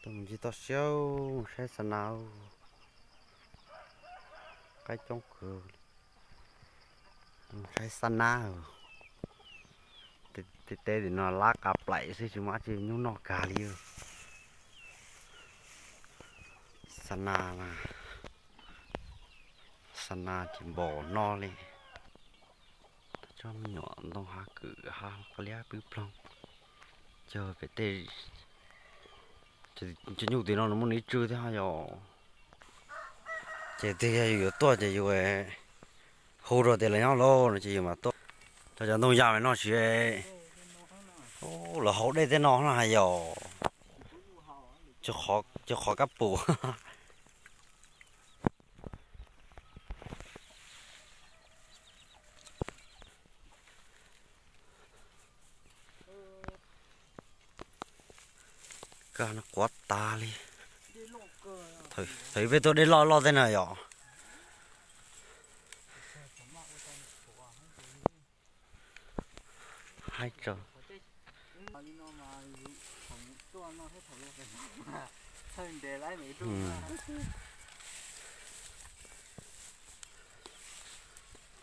Tuaj mus ncig toj siab saib xa na, qaib coob kawg. Saib xa na, tej teb tim no lab qa plaim xwb tsis muaj dab tsi nyuj noj kag li. Xa na, xa na ces npaum no li. Tsob me nyuam ntoo hav kwm hav liab pwb ploog. Cog pem tej, cov nyuj tim no nws muaj nws ib tsw thiab yom. Ces twg yog yus yuav tuaj ces yus hu rau tias lawv nyob lauj no ces yus mam tuaj. Cov cov ntoo yas no tsis, lawv haus dej tej no na yom. Cov qhov kab pum. Kab no quav tas li. Thaum ub peb tuaj dej loj loj tej na yom. Haib tso.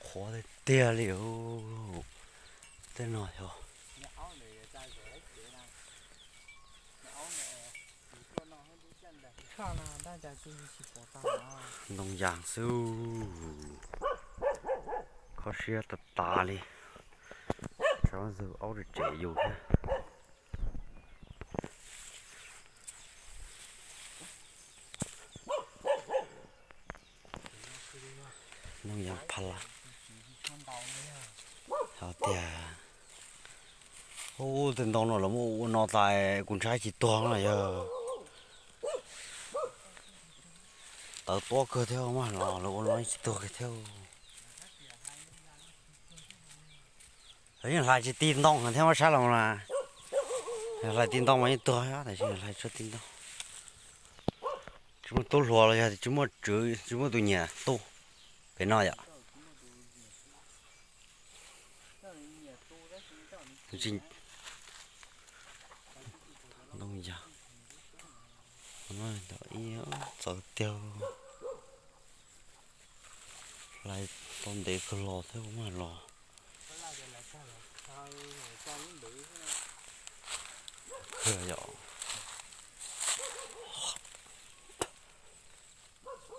Qhuav tiag tiag li. Tej no yog ntoo yas xwb. Kho siab tas tas li. Tsob ntoo aub tseem yus thiab. Ntoo yas pha la. Hais tias, ub, tej ntoo no lawv muab ua no tas kuv ntshai tsis tuag no yog. Tawv tuab kawg thiab mas los lawv ua no tsis tuag kiag thiab. Lawv yeej hlais tsis ti ntoo thiab mas saib los na. Hlais ti ntoo mas yeej tuag, tab sis hlais tsis ti ntoo. Tsis muaj tub hluas los yog tsis muaj tswv, tsis muaj tus nyiam tu pem no yom. Ntoo yas, ib txawv tiag. Hlais tau ntev kawg los thiab mas los.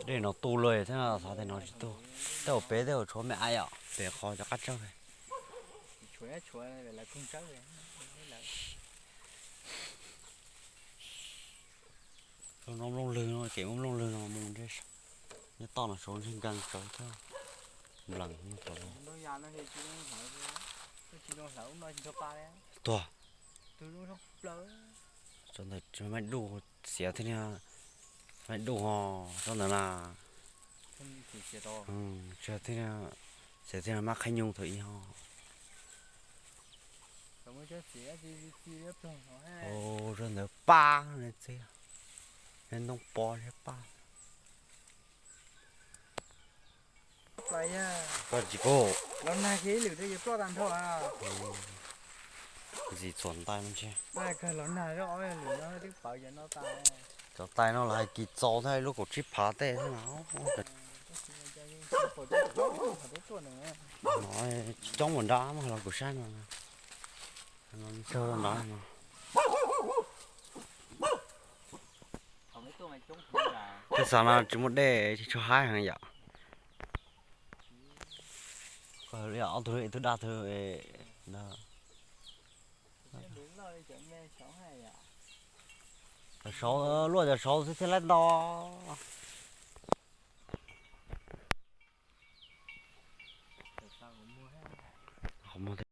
Dej no tu lawm thiab xav tias no tsis tu. Tej uas pem tej uas tshuav me aiv yom, pem qhov cov qab tsawb. Nplooj lwg no, kev muaj nplooj lwg no mus ntshe nyob toj no saud ntshe nkees tsawv thiab. Nplees no. Tuag. Tsob ntawd maib duj xiav thiab, maib duj ho tsob ntawd na. Xiav thiab, mab qhaib nyuj thaum ub ho. Tsob ntawd pab ne txiv, ntoo pov thiab pab. Koj tsis kub. Ntxim txhuam ntais mas ntshe. Cov tais no los hais kis txaus thiab, lub kaum tsib phav tej thiab no. No tsis coob mus nrad mas los kuv saib no. Tsawg nrad no. Tej xav no tsis muaj dej tsis tshua haib heev yom. Ob tug ib tug dab tug ntag. Saud, luaj cov saud xwb thiaj laib nto.